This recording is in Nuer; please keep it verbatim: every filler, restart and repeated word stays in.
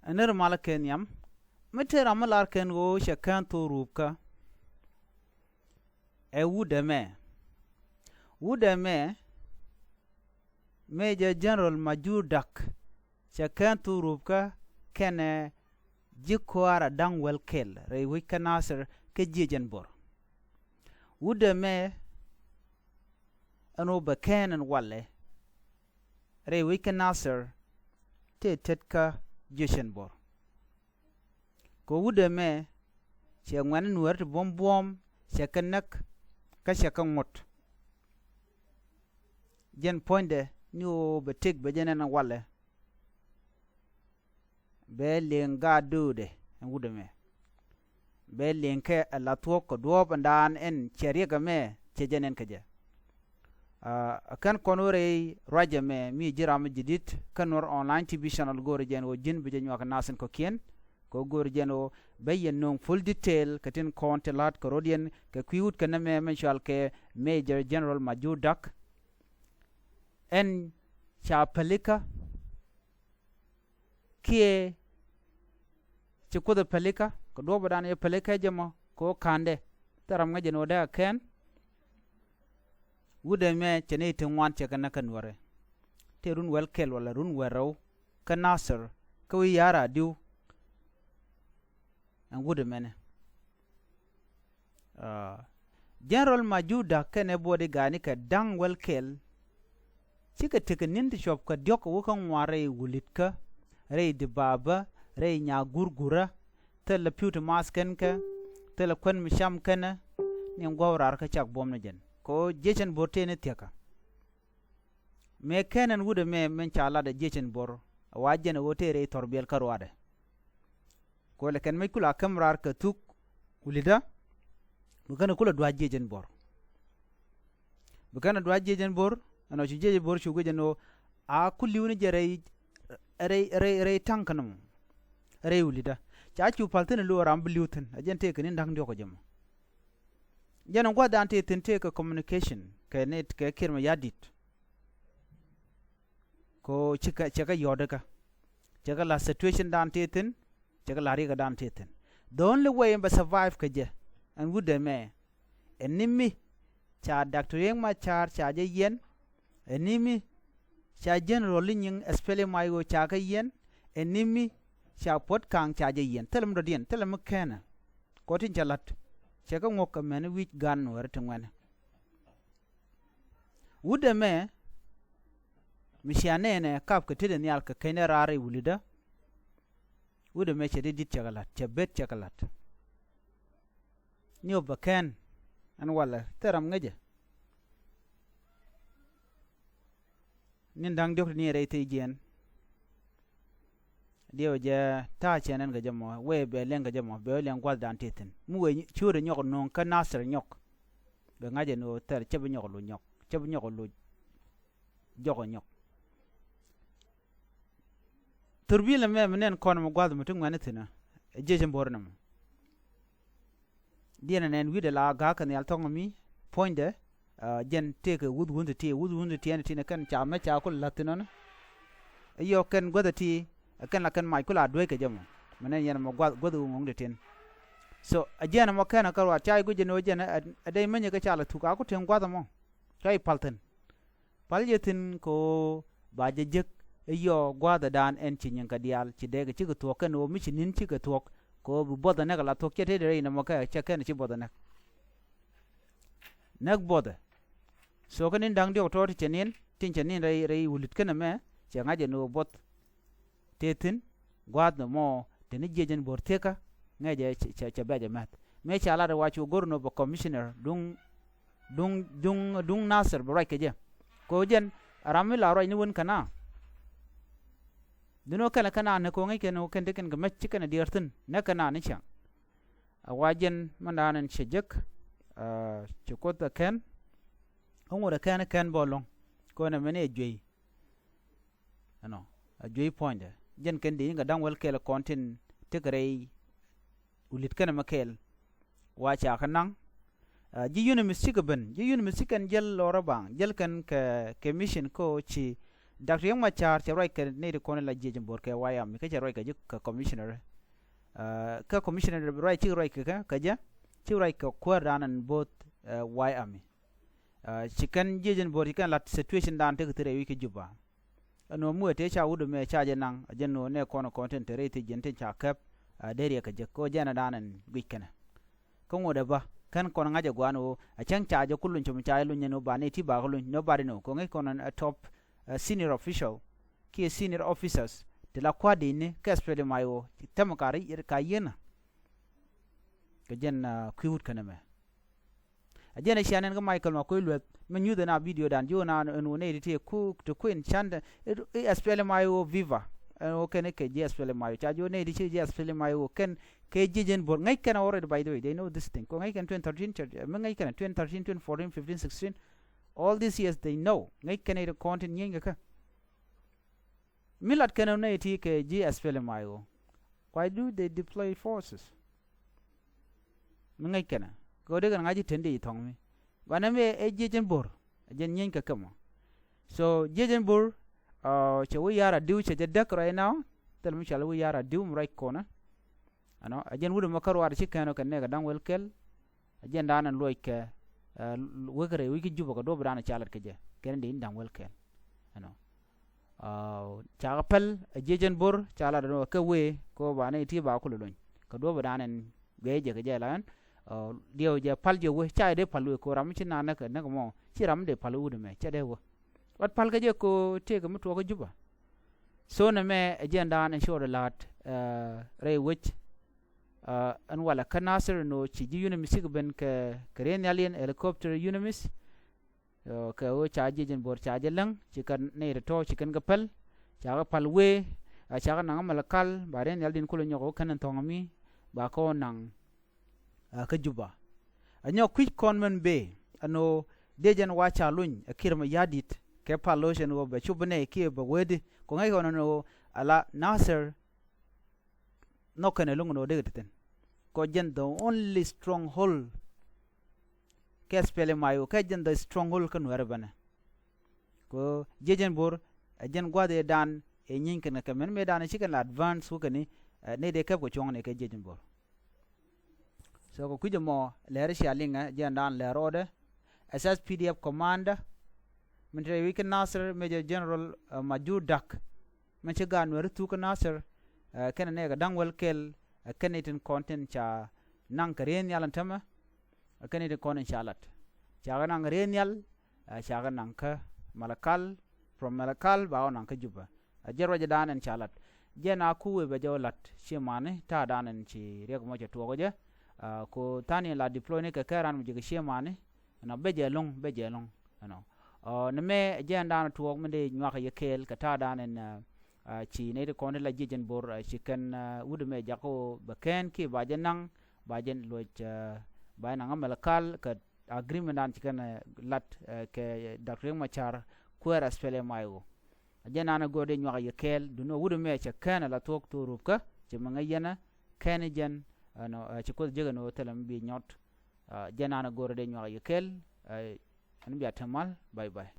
Ɛ ni ri malä kɛ nhiam mi te ram mi lar kɛn ɣöö cɛ kään thok ruupkä. Ɛ wut ɛmɛ, wut ɛmɛ, Major General Majur Dak, cɛ kään thok ruupkä kɛnɛ ji̱ kuäärä da̱ŋ wäl kɛl rɛy wec kä Nasir kä jiɛc ɛn Bor. Wut ɛmɛ ɛn ɣöö bɛ kään ɛn walɛ rɛy wec kä Nasir tëë tet kä jiɛc ɛn Bor. Kɛ wut ɛmɛ cɛ ŋuɛ̈ni Nuäär ti buɔ̱m buɔ̱ɔ̱m, cɛ kɛ näk kä cɛ kɛ ŋot. Jɛn puɔ̱nydɛ ni ɣöö bɛ tëk bɛ jɛn ɛn walɛ. Bɛ liŋ gaat döödɛ ɛn wut ɛmɛ. Bɛ liŋ kɛ ɛ la thuɔ̱k kɛ duɔ̱ɔ̱p ɛn daan ɛn cɛ riɛk ɛmɛ cɛ jɛn ɛn kɛ jɛ. Ɛ kɛn kɔn wä rɛy ruac ɛmɛ mi ji̱ ram mi ji̱ di̱t kä Nuer Online T V channel go̱o̱rɛ jɛn ɣöö ji̱n bi jɛ nyuak kɛ nath in kɔ̱kiɛn. Kɛ ɣöö go̱o̱rɛ jɛn ɣöö bɛ yɛn nööŋ full detail kɛ tin kɔn ti la̱t kɛ rɔ̱diɛn kɛ kui̱ wut kɛn ɛmɛ mɛ cual kɛ Major General Majur Dak. Ɛn ca pälikä kiɛ ci Kuoth ɛ pälikä kɛ duɔ̱ɔ̱pdan ɛ pälikä jɛ mɔ kɛ ɣöö ka̱ndɛ thil ram ŋäcɛ ni ɣöö dee a kɛn. Wut ɛmɛ cɛ nɛy ti ŋuan cɛ kɛ näk kä Nuärɛ. Tëë run wäl kɛl wala run wäl rɛw kä Nasir kä wi̱i̱ ya̱r a diw. Ɛn wut ɛmɛnɛ. Aa, General Majur Dak kɛnɛ bodyguard ni kɛ da̱ŋ wäl kɛl. Cikɛ tekɛ ni̱n ti cuɔp kɛ diɔ̱k kɛ wä kä ŋuan rɛy Wulitka, rɛy Dibaba, rɛy Nyagurgura, thilɛ pi̱w ti math kɛn kɛ, thilɛ kuän mi cam kɛnɛ, ni gua̱w raar kä cak buɔ̱m ni jɛn. Kɛ ɣöö jiɛc ɛn Bor tëë ni thiäkä. Mëë kɛn ɛn wut ɛmɛ min ca lat ɛ jiɛc ɛn Bor, ɛ wa jɛn ɛ ɣöö tëë rɛy thɔrbiɛl kä ruaadɛ. Kuɔlɛ kɛn mec kula käm raar kɛ thuk Wulitdä. Bi kɛn ɛ kula dua̱c jiɛc ɛn Bor. Bi kɛn ɛ dua̱c jiɛc ɛn Bor, ɛn ɔ cu jiɛc ɛn Bor cu guic ɛn ɣöö a ku li̱w ni jɛ rɛy, rɛy, rɛy, rɛy ta̱ŋ kä nɔmɔ. Rɛy Wulitdä. Ca cu pa̱l thi̱n ɛ lo̱o̱ ram bi li̱w thi̱n, ɛ jɛn tëëkɛ ni̱n da̱ŋ diɔ̱k ɛ jɛ mɔ. Jɛn ɛ gua̱thdan tëë thi̱n tëëkɛ communication kɛ nɛy kɛ Kiir Mayardit. Kɛ ɣöö cikɛ, cɛ kɛ yɔ̱ɔ̱t ikä. Cɛ kɛ la̱th situation dan tëë thi̱n, cɛ kɛ la̱th riɛkɛ dan tëë thi̱n. The only way in bɛ survive kɛ jɛ ɛn wut ɛmɛ, ɛn ni mi ca Doctor Riek Machar ca jɛ yiɛn, ɛn ni mi ca General Li Nyiŋ S P L M I O ca kɛ yiɛn, ɛn ni mi ca Puɔt Kaŋ ca jɛ yiɛn. Thilɛ mi dɔ̱diɛn, thilɛ mi kɛnɛ. Kɔ tin cɛ la̱t cɛ kɛ ŋuɔ̱k kɛ mɛn wi̱c gan Nuäärä ti ŋuɛnɛ. Wut ɛmɛ mi cia nɛɛnɛ kap kɛ tetdɛ nhial kɛ kɛnɛ raar rɛy Wulitdä. Wut ɛmɛ cɛ di di̱t cɛ kɛ la̱t, cɛ bet cɛ kɛ la̱t. Ni ɣöö bɛ kɛn ɛn walɛ thil ram ŋäcɛ. Ni̱n da̱ŋ diɔ̱k ti ni rɛy thiec jiɛn. Diɛw jɛ ta̱a̱ cɛn ɛn kɛ jɛ mɔ, wee bɛ liɛŋ kɛ jɛ mɔ, bɛ wee liɛŋ gua̱thdan tëë thi̱n. Mi wee ciöötdɛ nyɔk nööŋ kä Nasir nyɔk. Bɛ ŋa̱c ɛn ɣöö thɛr cä bi nyɔk loc nyɔk, cä bi nyɔk loc jɔk ɛ nyɔk. Thurbil ɛmɛ mi nɛn kɔn mɔ gua̱th mɔ ti ŋuɛ̈ni thi̱n ɛ jiɛc ɛn Bor nɛmɔ. Diɛn ɛ nɛn wi̱cdɛ la ga̱a̱k kɛ nhial thɔ̱ŋ mi puɔ̱nydɛ. Aa, jɛn tëëkɛ wuth wun ti ti, wuth wun ti ti ɛn ti ti nɛ kɛn ca mɛ ca kul la̱th thi̱n ɔni. Ɛ yɔ kɛn guäth ɛ ti ɛ kɛn la kɛn mac kul a duec kɛ jɛ mɔ. Mɛ nɛn yɛn mɔ gua̱th, guäth ɛ ŋuɔ̱ŋ ti tin. So ɛ jɛn ɛmɔ kɛn ɛ kärɔa ca i̱ guic jɛn ɛ ɣöö jɛn ɛ dee meny ɛ kɛ ca la thuk a ku tieŋ gua̱th ɛmɔ. Ca i̱ pal thi̱n. Pal jɛ thi̱n kɛ ɣöö ba jɛ jek i̱ yɔ gua̱a̱thdan ɛn ci nyiŋkɛ diaal ci dee kɛ cikɛ thuɔ̱k kɛn ɣöö mi ci ni̱n cikɛ thuɔ̱k kɛ ɣöö bi buɔthɛ näk ala thuɔ̱k cɛ tëëdɛ rɛy nɛmɔ kɛ cɛ kɛn ci buɔthɛ näk. Näk buɔthɛ. So kä ni̱n da̱ŋ diɔ̱k tɔ̱ ti cɛ ni̱n tin cɛ ni̱n rɛy, rɛy wulit kɛn ɛmɛ cɛ ŋa̱c ɛn ɣöö buɔth tëë thi̱n gua̱a̱th nɔmɔ te ni jiɛc ɛn Bor thiekä ŋäcɛ cɛ, cɛ, cɛ bɛ̈c ɛmɛth. Mëë ca lat ɛ wa cu go̱r nɔ bɛ commissioner duŋ, duŋ, duŋ, duŋ Nasir bɛ ruac kɛ jɛ. Kɛ ɣöö jɛn ram mi la ruac ni wen kɛn a. Duŋ ɣöö kɛn ɛ kɛn a ni kɛ ɣöö ŋäc kɛn ɣöö kɛn ti kɛn kɛ mɛc ci kɛn ɛ diɛɛr thi̱n nɛ kɛn a ni ciaŋ. A wa jɛn mɛn da̱a̱n ɛn cɛ jek, aa, ci Kuoth ɛ kɛn. Kä ŋot ɛ kɛn ɛ kɛn bä ɛlɔ̱ŋ. Kɛ ɣöö nɛ mɛn ɛ juey. Ɛnɔ a juey puɔ̱nydɛ jɛn kɛn dee ni kɛ da̱ŋ wäl kɛl kɔn tin tekɛ rɛy wulit kɛn ɛmɛ kɛl. Wa ca kä naŋ. Aa, ji̱ UNMISS cikɛ ben, ji̱ UNMISS cikɛn jäl lɔrä baŋ, jäl kɛn kɛ, kɛ mission kä ɣöö ci Dak Riek Machar cɛ ruac kɛ nɛy ti kɔn la jiɛc in bo̱r kɛ White Army, kä cɛ ruac kɛ ji̱ kɛ commissioner. Kä commissioner ruac, ci ruac kɛ kɛ kɛ jɛ, ci ruac kɛ kuäär dan in bo̱th White Army. Ci kɛn jiɛc in bo̱r, ci kɛn lat situation dan tekɛ thirɛ wi̱c kä Juba. Ɛn ɣöö mi wee tëë ca wut ɛmɛ ca jɛ naŋ, a jɛn ɣöö nɛ kɔn kɔn tin te rɛy thiec jiɛn tin ca kɛp. Dee riɛk kɛ jek kɛ ɣöö jɛn ɛ dan in guic kɛnɛ. Kä ŋot ɛ bä kɛn kɔn ŋa̱c ɛ gua̱a̱n ɣöö a cäŋ ca jɛ ku luny, com ca jɛ luny ɛn ɣöö ba nɛy ti ba kɛ luny, nobody know. Kɛ ɣöö ŋäc kɔn ɛ top senior official kiɛ senior officers ti la kua̱r di̱i̱ni kɛ SPLM-IO tämɛ ka yienä. Kɛ jɛn kui̱ wut kɛn ɛmɛ. A jɛn ɛ cia nɛn kä Michael Makuei Lueth mi nyuth ɛn a video dan ji̱ ɣän a ɛn ɣöö nɛy ti ti ku ti kuën can dɛ i̱ SPLM-IO viva. Ɛn ɣöö kɛn i̱ kɛ ji̱ SPLM-IO ca ji̱ ɣän nɛy ti ci ji̱ SPLM-IO kɛn kɛ ji̱ jɛn bo̱r. Ŋäc kɛn already, by the way, they know this thing. Kɛ ŋäc kɛn twenty thirteen, mi ŋäc kɛn twenty thirteen, twenty fourteen, fifteen, sixteen, all these years they know. Ŋäc kɛn i̱ ti kɔn tin nyieeny kɛ kɛ. Mi lat kɛn ɣän nɛy ti kɛ ji̱ SPLM-IO. Why do they deploy forces? Mi ŋäc kɛnɛ kɛ ɣöö dee kɛn ŋa̱c i̱ tëndi i̱ thɔ̱ŋ mi. Banɛ mi ɛ jiɛc in bo̱r ɛ jɛn nyieeny kɛ kɛ mɔ. So jiɛc in bo̱r cɛ wi̱i̱ ya̱r a diw cɛ jɛ däk right now. Thil mi cɔal wi̱i̱ ya̱r a diw mi ruac kɔnä. Ɛnɔ ɛ jɛn wut ɛmɔ kä ruaar ci kɛn ɔ kɛ nɛɛk ɛ da̱ŋ wäl kɛl. Ɛ jɛn da̱a̱n ɛn luɔc kɛ wek rɛy wi̱c kä Juba kɛ duɔ̱p da̱a̱n ɛ ca lat kɛ jɛ kɛn di in da̱ŋ wäl kɛl. Ɛnɔ cakɛ päl ɛ jiɛc in bo̱r ca lat ɛn ɣöö kɛ wee kɛ ɣöö ba nɛy ti ba kulɛ luny kɛ duɔ̱p da̱a̱n ɛn guiɛ jɛ kɛ jɛ la ɛn. Diɛw jɛ pal jɛ wee, ca jɛ dee pal wee kɛ ram mi ci naan näk näk mɔ, ci ram mi dee pal wut ɛmɛ, ca dee wee. Wat pal kɛ jɛ kɛ tëëkɛ mi tuɔɔk kä Juba. So nɛmɛ ɛ jɛn da̱a̱n ɛn cuɔt ɛ la̱a̱t rɛy wec. Ɛn walɛ kä Nasir ɛn ɣöö ci ji̱ UNMISS cikɛ ben kɛ kɛ riey nhial yɛn helicopter UNMISS. Kɛ ɣöö ca jiɛc in bo̱r ca jɛ läŋ, ci kɛn nɛy tɔ̱tɔ̱ ci kɛn kɛ päl. Ca kɛ pal wee, a ca kɛ naŋ kä Malakal, ba riey nhial din kulɛ nyɔk ɣöö kɛn in thɔ̱ŋ mi ba kɛ ɣöö naŋ kä Juba. A nyɔk kui̱c kɔn mɛn bëë ɛn ɣöö dee jɛn wa ca luny ɛ Kiir Mayardit kɛ pal lo̱c ɛn ɣöö bɛ cup bi nɛy kiɛ bɛ wee di, kɛ ŋäc kɔn ɛn ɣöö ala Nasir nhɔk kɛn ɛlɔ̱ŋ ɛn ɣöö dee kɛ te thi̱n. Kɛ jɛn the only stronghold kɛ SPLM-IO, kɛ jɛn the stronghold kä Nuɛɛr ɛ bänɛ. Kɛ jiɛc in bo̱r ɛ jɛn gua̱th ëë dan ëë nyieeny kɛn kɛ kɛ mɛn mëë dan ëë ci kɛn la advance wä kɛn i̱ nɛy dee kɛp kɛ cuɔ̱ŋni kɛ jiɛc in bo̱r. So kɛ kui̱c ɛmɔ lɛr cia liŋɛ jɛn dan lɛr rɔɔdɛ. SSPDF commander min te rɛy wi̱c kä Nasir, Major General Majur Dak, min ci gaat Nuɛɛri thuk kä Nasir, kɛnɛ nɛɛkɛ da̱ŋ wäl kɛl. Kɛn i̱ tin kɔn tin ca naŋ kɛ riey nhial ɛn tämɛ. Kɛn i̱ tin kɔn tin ca lat, cakɛ naŋ riey nhial. Cakɛ naŋ kä Malakal, from Malakal ba wä naŋ kä Juba. A jɛ ruacɛ dan ɛn ca lat. Jɛn a ku wee bɛ jɛ wä lat ciɛ mani ta̱a̱ dan ɛn ci riɛk mɔ cɛ tuɔɔk jɛ. Ko tha̱a̱n in la deploy ni kɛ kɛ ran mi jɛ kɛ ciɛ mani. Ɛnɔ bɛ jɛ lo̱ŋ, bɛ jɛ lo̱ŋ. Ɛnɔ nɛmɛ jɛn dan tuɔɔk mi dee nyuak yɛ kɛɛl kɛ ta̱a̱ dan ɛn ci nɛy ti kɔn ti la jiɛc in bo̱r ci kɛn wut ɛmɛ jak ɣöö bɛ kɛn kiɛ ba jɛ naŋ, ba jɛ luɔc, ba jɛ naŋ kä Malakal kɛ agreement dan ci kɛn lat kɛ Dak Riek Machar kuäär SPLM-IO. Jɛn an a go̱o̱r dee nyuak yɛ kɛɛl duundɛ wut ɛmɛ cɛ kɛn a la thuɔ̱k thok rupkä ci mi ŋäc yɛn ɛ kɛn i̱ jɛn. Ɛnɔ ci Kuoth jek ɛn ɣöö thilɛ mi bi nyɔt. Jɛn an a go̱o̱r dee nyuak yɛ kɛɛl. Ɛn bia te mal, bye bye.